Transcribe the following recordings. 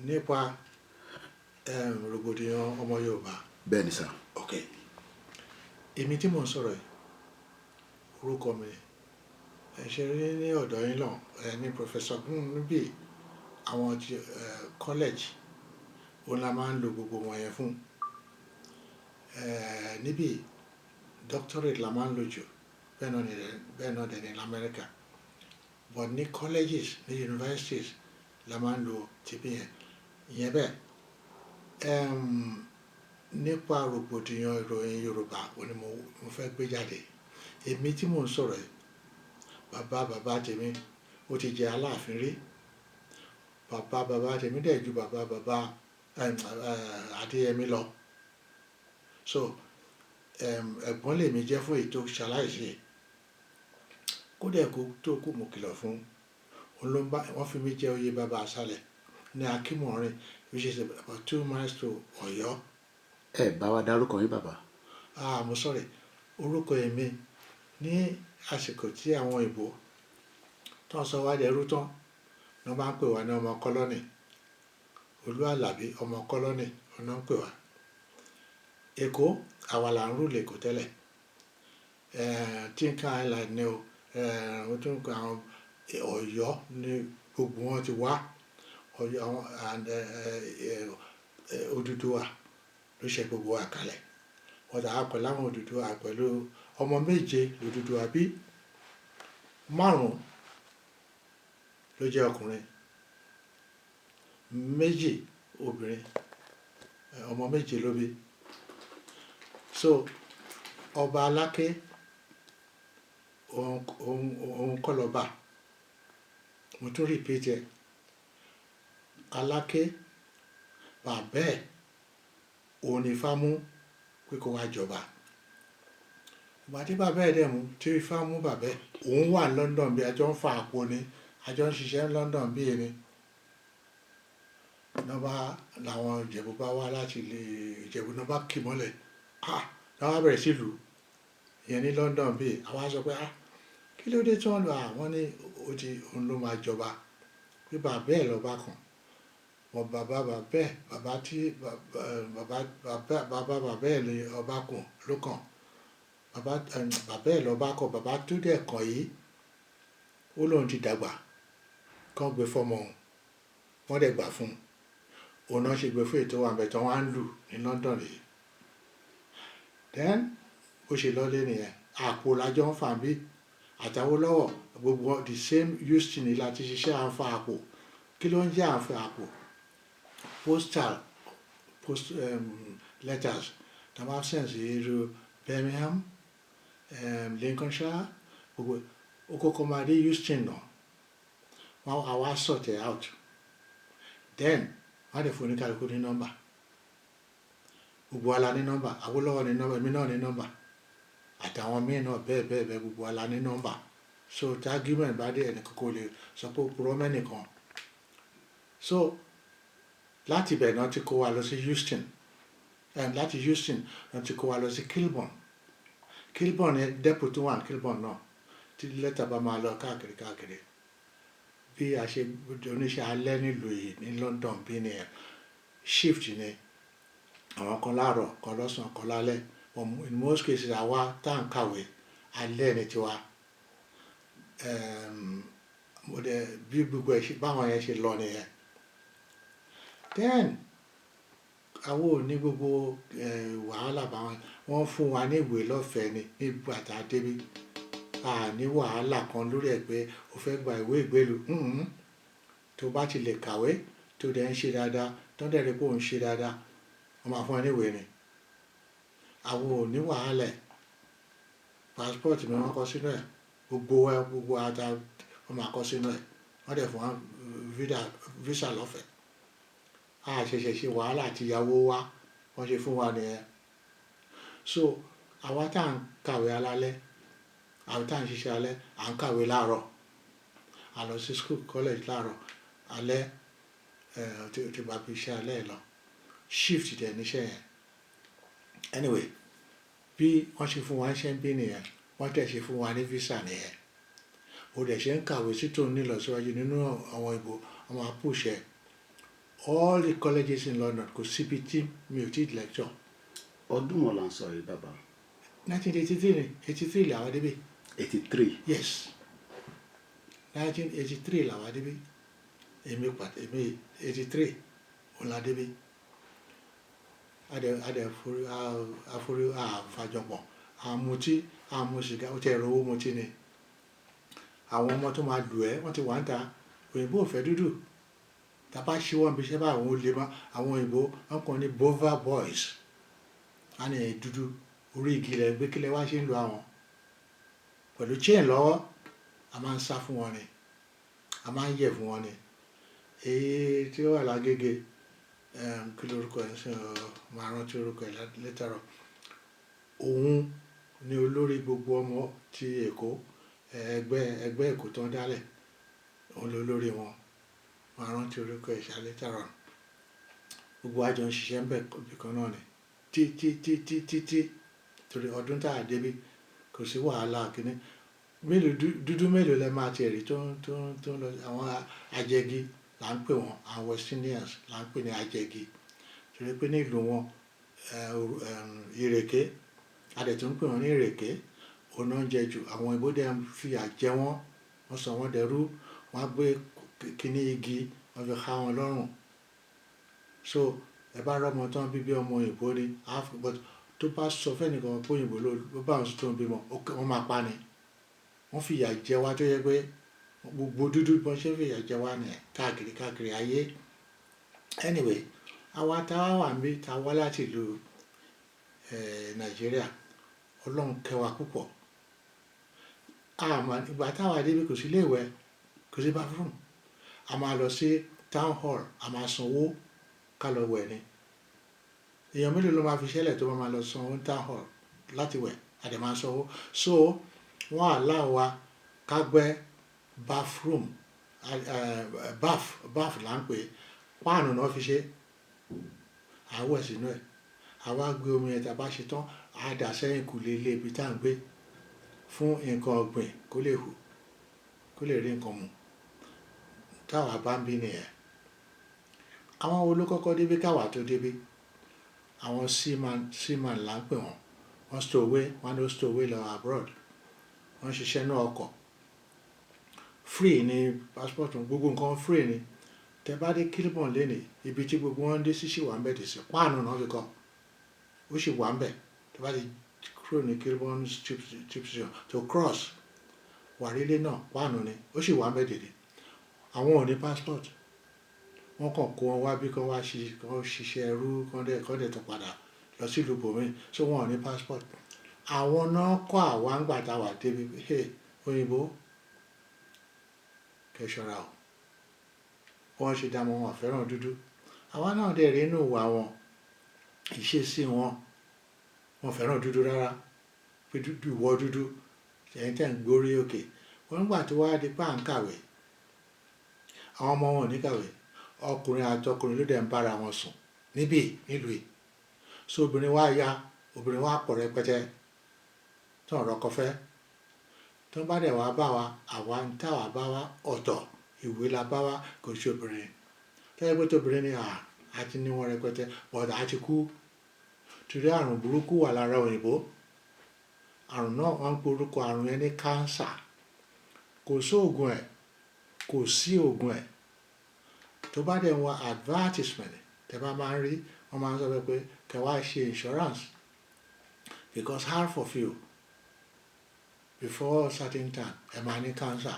Nípa rògbòdìyàn ọmọ Yorùbá. Bẹ́ẹ̀ ni, sir. Ok, èmi tí mò ń sọ̀rọ̀ yìí, orúkọ mi, ẹ ṣe rí ní ọ̀dọ̀ yín náà, ẹ ní Professor níbí, àwọn ti college òun la máa ń lo gbogbo wọn yẹn fún. Níbí, doctorate la máa ń lò jù, bẹ́ẹ̀ náà ni, bẹ́ẹ̀ náà dẹ̀ ní Lamẹ́ríkà, but ní colleges, ní universities la máa ń lo tìbí yẹn. Ìyẹn bẹ́ẹ̀. Nípa rògbòdìyàn ìròyìn Yorùbá òun ni mo fẹ́ gbé jáde. Èmi tí mò ń sọ̀rọ̀ yìí, bàbá bàbá tèmi, ó ti jẹ Aláàfin rí. Bàbá bàbá tèmi dẹ̀ ju bàbá bàbá Adéyẹmí lọ. So ẹ̀gbọ́n lèmi jẹ́ fún èyí tó ṣaláìsí. Kódà kó tó kú, mo kìlọ̀ fún òun ló ń bá wọ́n fi mí jẹ oyè bàbá àṣálẹ̀ ní Akínmọ̀rin, which is about 2 miles to Ọ̀yọ́. Ẹ bá wa dárúkọ yín, bàbá. Ah, mo sorry. Orúkọ èmi, ní àsìkò tí àwọn òyìnbó tó ń sọ wá dẹrú tán ní wọ́n bá ń pè wá ní ọmọ colony. Olú Àlàbí, ọmọ colony ọ̀nà ń pè wá. Èkó, àwa là ń rule Èkó tẹ́lẹ̀. Tin Can Island ni o, wọ́n tún ń pe àwọn Ọ̀yọ́ ní gbogbo wọn ti wá. Ọ̀yọ́ àwọn and Odùduwà ló ṣe gbogbo wa kalẹ̀. Wọ́n dà á pẹ̀lú àwọn Odùduwà, pẹ̀lú ọmọ méje l'Odùduwà bí. Márùn-ún ló jẹ́ ọkùnrin, 2 obìnrin, ọmọ méje ló bí. So ọba Aláké, òun kọ́ lọ́ba. Mo tún repeat ẹ̀. Aláké, bàbá ẹ̀, òun ni Ifá mú pé kó wá jọba. Ìgbà tí bàbá ẹ̀ dẹ̀ mú, tí Ifá mú bàbá ẹ̀, òun wà ní London bí a jọ ń fa àpò ni, a jọ ń ṣiṣẹ́ ní London bí ni. Lọ́ bá làwọn Ìjẹ̀bú bá wá láti ilé Ìjẹ̀bú náà bá kì mọ́lẹ̀. Ah! Lọ́ bá bẹ̀rẹ̀ sí lù. Ìyẹn ní London bí. Àwa sọ pé, "Ah! Kí ló dé tí wọ́n lù?" Àwọn ní ó ti, òun ló máa jọba. Pé bàbá ẹ̀ lọ́ba kan. Wọ́n bàbá bàbá ẹ̀, bàbá tí bàbá bàbá bàbá bàbá ẹ̀ ní ọba kan ló kàn. Bàbá bàbá ẹ̀ lọ́ba kan, bàbá tó dẹ̀ kàn yìí, ó lóun ti dàgbà, kán gbé fọ́mọ òun. Wọ́n dẹ̀ gbà fún un. Òun náà ṣe gbé fún ètò wa ńbẹ̀ tí wọ́n á ń lù ní London yìí. Then bó ṣe lọlé nìyẹn. Àpò la jọ ń fà bí àti Awólọ́wọ̀, gbogbo the same Houston ni láti ṣiṣẹ́, à ń fa àpò. Kí ló ń jẹ́ à ń fa àpò? Postal post letters tí wọ́n bá send sí irú Birmingham, Lincolnshire, gbogbo ó kọ́kọ́ máa dé Houston náà. Wọ́n á wá sort it out. Then wọ́n á dẹ̀ fún oníkálukú ní nọ́mbà. Gbogbo wa la ní nọ́mbà. Awólọ́wọ̀ ní nọ́mbà, èmi náà ní nọ́mbà. Àtàwọn míì náà bẹ́ẹ̀ bẹ́ẹ̀ bẹ́ẹ̀, gbogbo wa la ní nọ́mbà. So tí argument bá dé, ẹnì kan kò lè sọ pé ó purọ́ mẹ́nìkan. So láti ibẹ̀ náà ti kó wa lọ sí Houston. Láti Houston náà ti kó wa lọ sí Kilburn. Kilburn yẹn, depot tó wà ní Kilburn náà tí lẹ́tà bá máa lọ káàkiri káàkiri. Bí a ṣe oníṣẹ́ alẹ́ nílùú yìí ní London bí nìyẹn. Shift ni. Àwọn kan láàárọ̀, kan lọ́sàn-án, kan lálẹ́. But in most cases, àwa tá ń kàwé, alẹ́ ni tiwa. Mo dẹ̀ bí gbogbo ẹ̀ ṣe, báwọn yẹn ṣe lọ nìyẹn. Then àwa ò ní gbogbo wàhálà báwọn. Wọ́n fún wa ní ìwé lọ́fẹ̀ẹ́ ni nígbà tá a dé bí. A ní wàhálà kan lórí ẹ̀ pé o fẹ́ gba ìwé ìgbélú. Tó bá ti lè kàwé, tó dẹ̀ ń ṣe dáadáa, tó dẹ̀ rí pé ò ń ṣe dáadáa, wọ́n máa fún ẹ ní ìwé ni. Àwa ò ní wàhálà ẹ̀. Passport mi, wọ́n kọ sínú ẹ̀. Gbogbo wa, gbogbo wa ta wọ́n máa kọ sínú ẹ̀. Wọ́n dẹ̀ fún wa visa lọ́fẹ̀ẹ́. A ṣẹ̀ṣẹ̀ ṣe wàhálà àti ìyàwó wa, wọ́n ṣe fún wa nìyẹn. So àwa tá ń kàwé alálẹ́, àwa tá ń ṣiṣẹ́ alẹ́, à ń kàwé láàárọ̀. A lọ sí school, college láàárọ̀, alẹ́, tí bá fi iṣẹ́ alẹ́ lọ. Shift dẹ̀ ní iṣẹ́ yẹn. Anyway, bí wọ́n ṣe fún wa ṣẹ́ ń bí nìyẹn, wọ́n dẹ̀ ṣe fún wa ní visa nìyẹn. Ó dẹ̀ ṣe ń kàwé sí tòun ní ìlọsíwájú nínú àwọn ìbò, wọ́n máa push ẹ. All the colleges in London, kò síbi tí mi ò tí lecture. Ọdún wo là ń sọ yìí, bàbá? 1983 ni, 83 làwọn débí. 83? Yes, 1983 làwọn débí. Èmi pàtó, èmi, 83 òun la débí. Adẹ forí àforí àfàjọpọ̀, àmutí, àmu sìgá, ó ti ẹ̀rọ owó mutí ni. Àwọn ọmọ tó máa lù ẹ́, wọ́n ti wà ń ta. Òyìnbó ò fẹ́ dúdú. Tá a bá ṣíwọ́ níbi iṣẹ́ báyìí, àwọn olè má àwọn òyìnbó wọ́n kàn ní Bova boys á ní dúdú orí igi lẹ̀ gbé kílẹ̀ wá ṣe ń lu àwọn pẹ̀lú chain lọ́wọ́. A máa ń sá fún wọn ni, a máa ń yẹ̀ fún wọn ni. Èyí tí ó wà lágége, kí lorúkọ ẹ̀ ń sìn ọ́, máa rántí orúkọ ẹ̀ later on. Òun ni olórí gbogbo ọmọ ti Èkó, ẹgbẹ́ Èkó tó ń dálẹ̀, òun ló lórí wọn. Máa rántí orúkọ ẹ̀ ṣá later on. Gbogbo wa jọ ń ṣiṣẹ́ ńbẹ̀ ibì kan náà ni tí tí tí tí tí tí torí ọdún tá a débí, kò sí wàhálà kínní. Mélòó dúdú mélòó lẹ máa tiẹ̀ rí tó ń lọ? Àwọn ajẹgi là ń pè wọ́n, àwọn West Indians là ń pè ní ajẹgi, torí pé nílùú wọn, ìrèké, a dẹ̀ tún ń pè wọ́n ní ìrèké, òun náà ń jẹ jù. Àwọn òyìnbó dẹ̀ ń fìyà jẹ wọ́n, wọ́n sọ wọ́n dẹrú, wọ́n á gbé kíní igi, wọ́n fi há wọn lọ́rùn. So ẹ bá rọ́mọ tán bíbí, ọmọ òyìnbó ni half, but tó bá sọ fẹ́nìkan pé òyìnbó ló bá òun tó ń bímọ, wọ́n máa pa ni. Wọ́n fìyà jẹ wá tó yẹ pé gbogbo dúdú, bọ́n ṣe fìyà jẹ wá nìyẹn káàkiri káàkiri ayé. Anyway, àwa táwa wà níbí, tá a wá láti ìlú Nàìjíríà, Ọlọ́run kẹ́ wa púpọ̀. Àmọ́ ìgbà táwa débí, kò sí ilé ìwẹ̀, kò sí bathroom. A máa lọ sí town hall, a máa sanwó ká lọ wẹ̀ ni. Èèyàn mélòó ló máa fi ṣẹlẹ̀ tó máa lọ sanwó ní town hall láti wẹ̀? A dẹ̀ máa sanwó. So wọ́n allow wa ká gbẹ́ bathroom, bath, bath là ń pè é. Páànù náà fi ṣe, à wẹ̀ sínú ẹ̀. A wá gbé omi yẹn, tí a bá ṣe tán, a dà sẹ́yìn kùlé ilé ibi tá à ń gbé fún nǹkan ọ̀gbìn kó lè hù, kó lè rí nǹkan mu. Táwa bá ń bí nìyẹn. Àwọn wo ló kọ́kọ́ débí káwa tó débí? Àwọn seaman, seaman là ń pè wọ́n. Wọ́n stow away, wọ́n ló stow away lọ abroad. Wọ́n ṣiṣẹ́ náà ọkọ̀. Free ni passport wọn, gbogbo nǹkan free ni. Tẹ bá dé Kilburn lénìí, ibi tí gbogbo wọn dé sí sì wà ń bẹ̀ dì sí. Páànù náà fi kọ́. Ó sì wà ń bẹ̀. Tẹ bá ti kúrò ní Kilburn tube station to cross, wàrílé náà, páànù ni, ó sì wà ń bẹ̀ dìde. Àwọn ò ní passport. Wọ́n kàn kó wọn wá bí kán wá kán ṣiṣẹ́ ẹrú, kán dẹ̀ tó padà lọ sí ìlú bòmíì. So wọn ò ní passport. Àwọn náà kọ́ àwa ńgbà tá a wà débi pé, hey, òyìnbó, kẹ́ ṣọ́ra o. Wọ́n ṣe dá wọn, wọn fẹ́ràn dúdú. Àwa náà dẹ̀ rí inú ìwà wọn, ìṣesí wọn, wọn fẹ́ràn dúdú rárá. Pé dúdú, ìwọ dúdú, ẹ̀yin tẹ̀ ń gbórí òkè. Wọ́n nígbà tó wá di pé à ń kàwé, àwọn ọmọ wọn ò ní kàwé. Ọkùnrin àti ọkùnrin ló dẹ̀ ń bára wọn sùn níbí nílùú yìí. So obìnrin wá ya, obìnrin wá pọ̀ rẹpẹtẹ tí wọ́n rọ́kọ fẹ́. Tó bá dẹ̀ wá bá wa, àwa ń tà wá bá wa ọ̀tọ̀, ìwé la bá wa, kò sí obìnrin. Tẹ́lẹ̀ pé tóbìnrin ni à ti ní wọn rẹpẹtẹ, but a ti kú. Torí àrùn burúkú wà lára òyìnbó. Àrùn náà, wọ́n ń pe orúkọ àrùn yẹn ní cancer. Kò sí òògùn ẹ̀, kò sí òògùn ẹ̀. Tó bá dẹ̀ wọ advertisement, tẹ bá máa ń rí, wọ́n máa ń sọ pé kẹ́ wá ṣe insurance because half of you before certain time, ẹ máa ní cancer.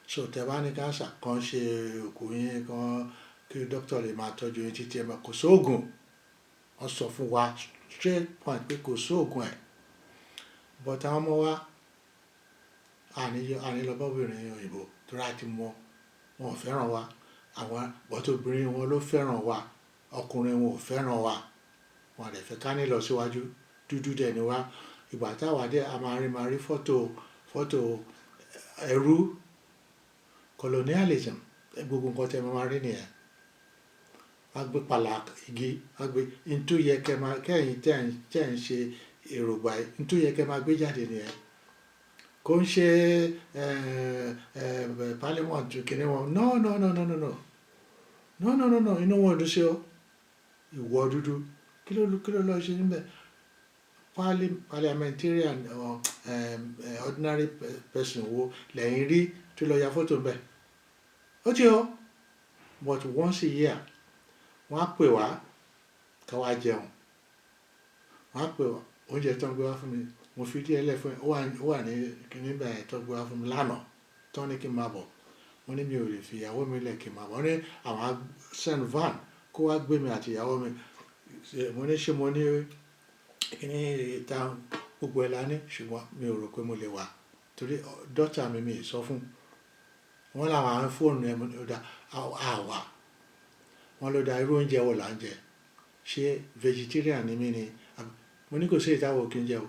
So tẹ bá ní cancer, kàn ṣe òkú yín, kàn kí doctor lè máa tọ́jú yín títí ẹ máa. Kò sí òògùn. Wọ́n sọ fún wa straight point pé kò sí òògùn ẹ̀. But àwọn ọmọ wa, àní lọ bá obìnrin òyìnbó torí a ti mọ̀ wọn ò fẹ́ràn wa. Àwọn, but obìnrin wọn ló fẹ́ràn wa, ọkùnrin wọn ò fẹ́ràn wa. Wọn dẹ̀ fẹ́ ká ní lọ síwájú. Dúdú dẹ̀ ni wá. Ìgbà tá a wà dé, a máa rí fọ́tò ẹrú, colonialism, gbogbo nǹkan tí ẹ máa rí nìyẹn. Wọ́n á gbé pàlà igi, wọ́n á gbé n tó yẹ kẹ́ máa kẹ́yìn tẹ́ ń ṣe èrògbà yìí, n tó yẹ kẹ́ máa gbé jáde nìyẹn. Kò ń ṣe parliament kìíní wọn. No, no, no, no, no, no. No, no, no, no, inú wọn ò dùn sí ọ. Ìwọ dúdú, kí ló lọ ṣe níbẹ̀? Parliamentarian or ordinary person wo lẹ́yìn rí tó lọ ya fọ́tò ńbẹ̀? Ó ti o. But once a year, wọ́n á pè wá ká wá jẹun. Wọ́n á pè wá, oúnjẹ tó ń gbé wá fún mi, mo fi díẹ̀ lẹ̀ fún ẹ, ó wà ní kíní bẹ́ẹ̀ tó gbé wá fún mi lánàá, tó ní kí n máa bọ̀. Mo ní mi ò lè fi ìyàwó mi lẹ̀ kí n máa bọ̀. Wọ́n ní àwọn á send van kó wá gbé mi àti ìyàwó mi. Mo ní ṣé mo ní kíní ìta gbogbo ẹ̀ la ní, ṣùgbọ́n mi ò rò pé mo lè wá torí daughter mi, mi ì sọ fún. Wọ́n làwọn á fóònù ẹ̀, mo ní ó dá àwà. Wọ́n ló dá, irú oúnjẹ wo là ń jẹ? Ṣé vegetarian ni mí ni? Mo ní kò sí ìtawọ̀ kí n jẹ o.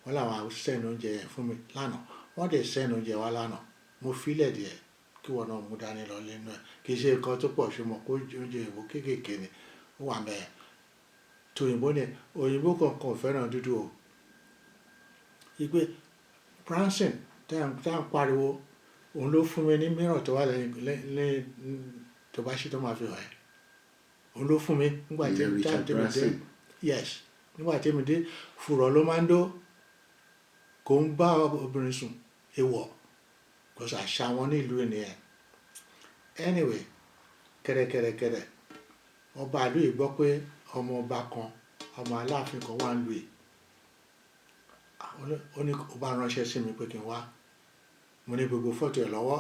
Wọ́n làwọn á send oúnjẹ yẹn fún mi lánàá. Wọ́n dẹ̀ send oúnjẹ wá lánàá. Mo fi lẹ̀ díẹ̀ kí wọ́n náà mú dání lọ lẹ́nu ẹ̀. Kì í ṣe nǹkan tó pọ̀, ṣùgbọ́n kó oúnjẹ òyìnbó kéékèèké ni ó wà mẹ́ẹ̀. Tòyìnbó ni, òyìnbó kankan ò fẹ́ràn dúdú o. Ìpè Branson tá à ń pariwo, òun ló fún mi ní mìíràn tó wà lẹ́yìn lẹ́yìn tó bá ṣe tó máa fi hàn ẹ́. Òun ló fún mi nígbà tí Ìyẹn Richard tí mi dé. Branson. Yes, nígbà tí mi dé, fùrọ̀ ló máa ń dó, kò ń bá obìnrin sùn, èèwọ̀, kò sí àṣà wọn nílùú ènìyàn. Anyway, kẹ̀rẹ̀kẹ̀rẹ̀kẹ̀rẹ̀, ọba ìlú yìí gbọ́ pé ọmọ ọba kan, ọmọ aláàfin kan wà nílùú yìí. Ó ní ó bá ránṣẹ́ sí mi pé kí n wá. Mo ní gbogbo fọ́tò ẹ̀ lọ́wọ́.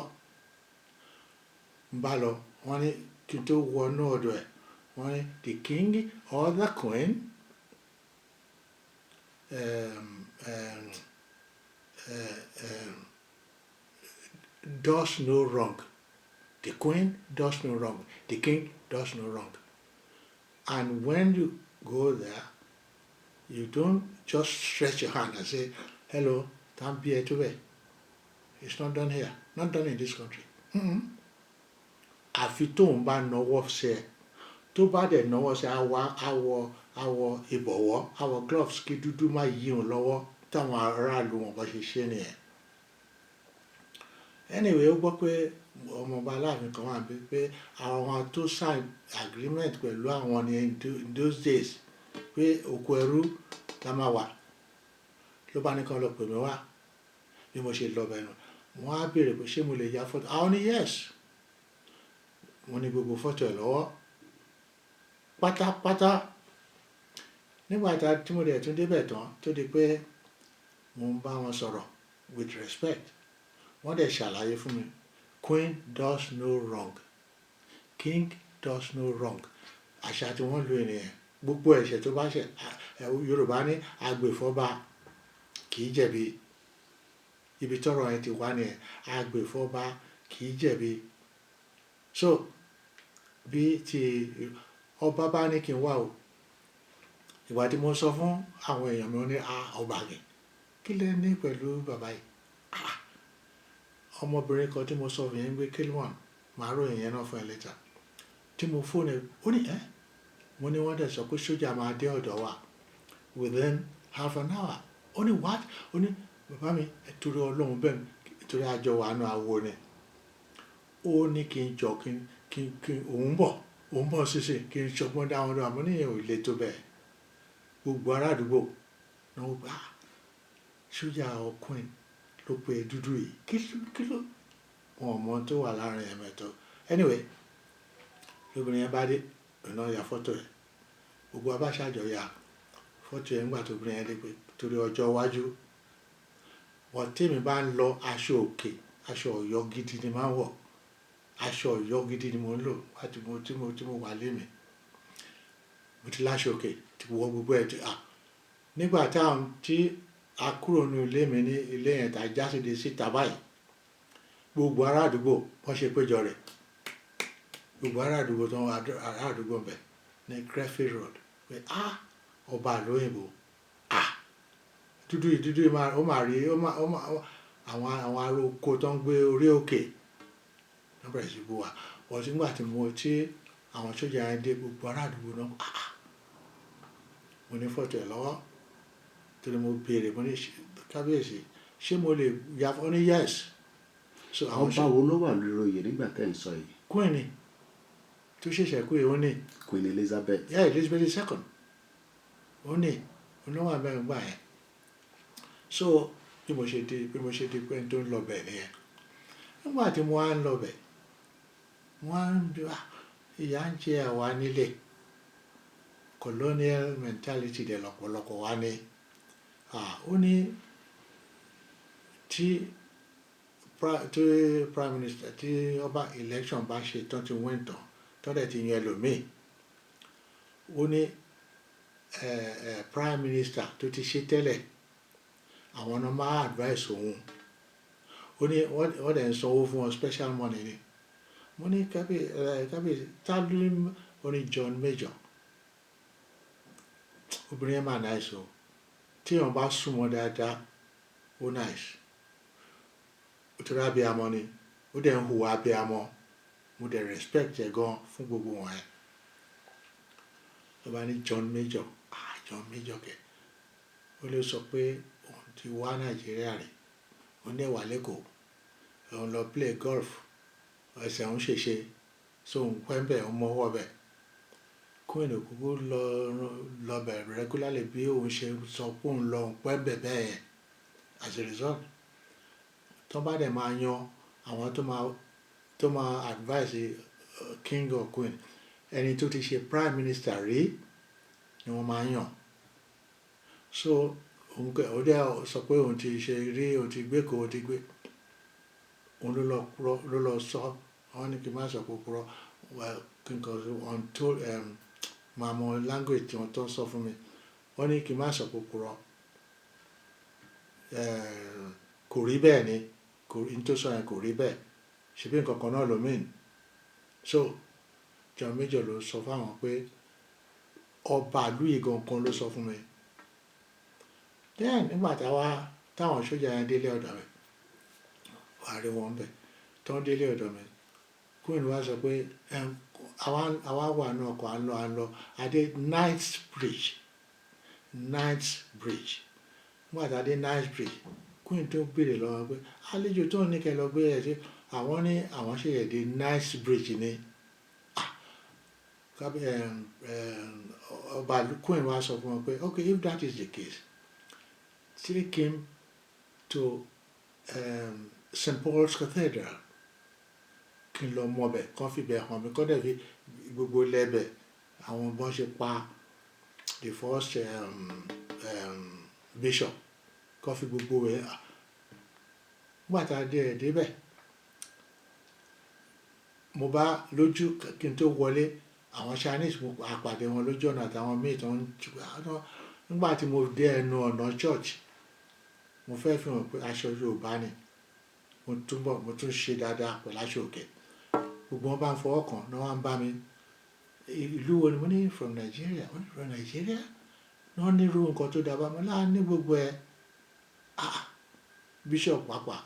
N bá lọ, wọ́n ní kí n tó wọnú ọ̀dọ̀ ẹ̀, wọ́n ní the king or the queen does no wrong. The queen does no wrong. The king does no wrong. And when you go there, you don't just stretch your hand and say, "Hello, don't be a to. It's not done here. Not done in this country. Àfi tóun bá nawọ́ sí ẹ. Tó bá dẹ̀ nawọ́ sí ẹ, á wọ ìbọ̀wọ́, á wọ gloves kí dúdú má yí òun lọ́wọ́, táwọn aráàlú wọn bá ṣe ṣe nìyẹn. Anyway, ó gbọ́ pé ọmọọba aláàfin kan wà bí, pé àwọn tó sign agreement pẹ̀lú àwọn ní in those days, pé oko ẹrú la máa wà. Ló bá ní kán lọ pè mí wá. Bí mo ṣe lọ bẹ̀rù, wọ́n á béèrè pé ṣé mo lè ya fọ́tò. Àwọn ní yes. Mo ní gbogbo fọ́tò ẹ̀ lọ́wọ́ pátápátá. Nígbà tí mo dẹ̀ tún débẹ̀ tán, tó di pé mo ń bá wọn sọ̀rọ̀ with respect, wọ́n dẹ̀ ṣàlàyé fún mi, queen does no wrong, king does no wrong. Àṣà tí wọ́n lò nìyẹn. Gbogbo ẹ̀ṣẹ̀ tó bá ṣẹ̀, Yorùbá ní agbèfọ́ba kì í jẹ̀bi. Ibi tọ́rọ̀ yẹn ti wá nìyẹn, agbèfọ́ba kì í jẹ̀bi. So bí ti ọba bá ní kí n wá o, ìgbà tí mo sọ fún àwọn èèyàn mi, wọ́n ní, "Ah, ọba kẹ̀, kí lẹ ní pẹ̀lú bàbá yìí?" Ah, ọmọbìnrin kan tí mo sọ fún yẹn pé Kilwan, màá ròyìn yẹn náà fún ẹ later. Tí mo fóònù ẹ, ó ní ẹ, mo ní wọ́n dẹ̀ sọ pé sójà máa dé ọ̀dọ̀ wa within half an hour. Ó ní what? Ó ní bàbá mi, torí Ọlọ́run bẹ́ẹ̀ ni, torí àjọ wà nù àwo ni. Ó ní kí n jọ kí n òun bọ̀ sísè kí n ṣọgbọ́n dá wọn lọ, àmọ́ níyẹn ò le tó bẹ́ẹ̀. Gbogbo ará àdúgbò náà wọ́n gbà, sójà ọkùnrin ló pe dúdú yìí, kí ló wọn ò mọ tó wà láàrin ẹ̀mẹ́tọ́. Anyway, lóbìnrin yẹn bá dé, òun náà ya fọ́tò ẹ̀. Gbogbo abáṣájọ ya fọ́tò ẹ̀ ńgbà tó obìnrin yẹn dé, pé torí ọjọ́ iwájú. Wọ́n tèmi bá ń lọ, aṣọ òkè, aṣọ Ọ̀yọ́ gidi ni máa ń wọ̀. Aṣọ Ọ̀yọ́ gidi ni mo ń lò láti mo tí mo tí mo wà lé mi. Mo ti láṣọ òkè tí mo wọ gbogbo ẹ̀ tí à nígbà táwọn tí a kúrò ní ilé mi, ní ilé yẹn tá a jáde síta báyìí, gbogbo ará àdúgbò wọ́n ṣe péjọ rẹ̀. Gbogbo ará àdúgbò tó ń ará àdúgbò ń bẹ̀ ní Crayfish Road pé, ah, ọba àlóyìnbó, ah, dúdú yìí, dúdú yìí máa ó máa rí ó máa ó máa àwọn ará oko tó ń gbé orí òkè wọ́n bẹ̀rẹ̀ sí bú wa. Wọ́n ti nígbà tí mo tí àwọn sójà yẹn dé, gbogbo ará àdúgbò náà, ah, mo ní fọ́tò ẹ̀ lọ́wọ́ torí mo béèrè, mo ní, "Kábíyèsí, ṣé mo lè ya?" Ó ní yes. So àwọn Ọba wo ló wà lórí oyè nígbà tẹ́ ń sọ yìí? Queen ni. Tó ṣẹ̀ṣẹ̀ kú yìí, ó ní Queen Elizabeth. Yeah, Elizabeth II. Ó ní olówó abẹ́rẹ́ gbà yẹn. So bí mo ṣe di pé n tó ń lọ bẹ̀ nìyẹn. Nígbà tí mo wá ń lọ bẹ̀, mo wá ń bí wá, ìyà ń jẹ àwa nílé. Colonial mentality dẹ̀ lọ́pọ̀lọpọ̀ wá ní. Ah, ó ní tí prime minister, tí ọba election bá ṣe tán, ti win tán, tán dẹ̀ ti yan ẹlòmíì, ó ní prime minister tó ti ṣe tẹ́lẹ̀, àwọn náà máa advice òun. Ó ní wọ́n dẹ̀ ń sanwó fún wọn, special money ni. Mo ní, Kábíyèsí, tá ló ní?" Ó ní John Major. Obìnrin yẹn máa nice o. Tí èèyàn bá súnmọ́ dáadáa, ó nice. Ó torí abiyamọ ni, ó dẹ̀ ń hùwà abiyamọ. Mo dẹ̀ respect ẹ̀ gan fún gbogbo wọn yẹn. Ló bá ní John Major. Ah, John Major kẹ̀. Ó lè sọ pé òun ti wá Nàìjíríà rí, òun dẹ̀ wà l'Ékòó, òun lọ play golf, ẹsẹ̀ òun ṣèṣe, so òun pẹ́ ń bẹ̀, òun mọ́wọ́ bẹ̀. Queen òkúkú lọ lọ bẹ̀ regularly bí òun ṣe sọ pé òun lọ, òun pẹ́ ń bẹ̀ bẹ́ẹ̀ yẹn. As a result, tó bá dẹ̀ máa yan àwọn tó máa advise king or queen, ẹni tó ti ṣe prime minister rí ni wọ́n máa yàn. So òun kẹ, ó dẹ̀ sọ pé òun ti ṣe rí, òun ti gbé kó, òun ti gbé. Òun ló lọ purọ́, ló lọ sọ, wọ́n ní kí n má sọ pé purọ́. Well, kí n kàn untold máa mọ language tí wọ́n tó sọ fún mi. Wọ́n ní kí n má sọ pé purọ́. Kò rí bẹ́ẹ̀ ni, kò rí, n tó sọ yẹn kò rí bẹ́ẹ̀. Ṣebí nǹkan kan náà ló mean. So John Major ló sọ fún àwọn pé ọba ìlú yìí gangan ló sọ fún mi. Then nígbà táwa táwọn sójà yẹn délé ọ̀dọ̀ mi, wàá rí wọn bẹ̀. Tán délé ọ̀dọ̀ mi, Queen wá sọ pé àwa wà ní ọkọ̀, à ń lọ, à ń lọ, a dé Knight's Bridge, Knight's Bridge. Nígbà tá a dé Knight's Bridge, Queen tó béèrè lọ́wọ́ pé àlejò tó ń ní kẹ́ lọ gbé ẹ̀ ṣe, àwọn ní àwọn ṣẹ̀ṣẹ̀ dé Knight's Bridge ni. Ah, ọba Queen wá sọ fún wọn pé, "Okay, if that is the case, take him to St. Paul's Cathedral." Kí n lọ mọ bẹ̀, kán fi bẹ̀ hàn mí, kán dẹ̀ fi gbogbo lẹ́bẹ̀ àwọn bọ́n ṣe pa the first bishop, kán fi gbogbo ẹ̀. Nígbà tá a dé ẹ̀ débẹ̀, mo bá lójú kí n tó wọlé, àwọn Chinese, mo àpàdé wọn lójú ọ̀nà àtàwọn míì tó ń. Nígbà tí mo dé ẹnu ọ̀nà church, mo fẹ́ fi hàn pé aṣọ Yorùbá ni mo túbọ̀, mo tún ṣe dáadáa pẹ̀lú aṣọ òkè. Gbogbo wọn bá ń fọwọ́ kàn ní wọ́n bá mi, "Ìlú wo ni?" Mo ní, "From Nigeria." Wọ́n ní, "From Nigeria?" Wọ́n ní irú nǹkan tó dáa bá mo láà ní gbogbo ẹ̀. Ah, bishop pàápàá.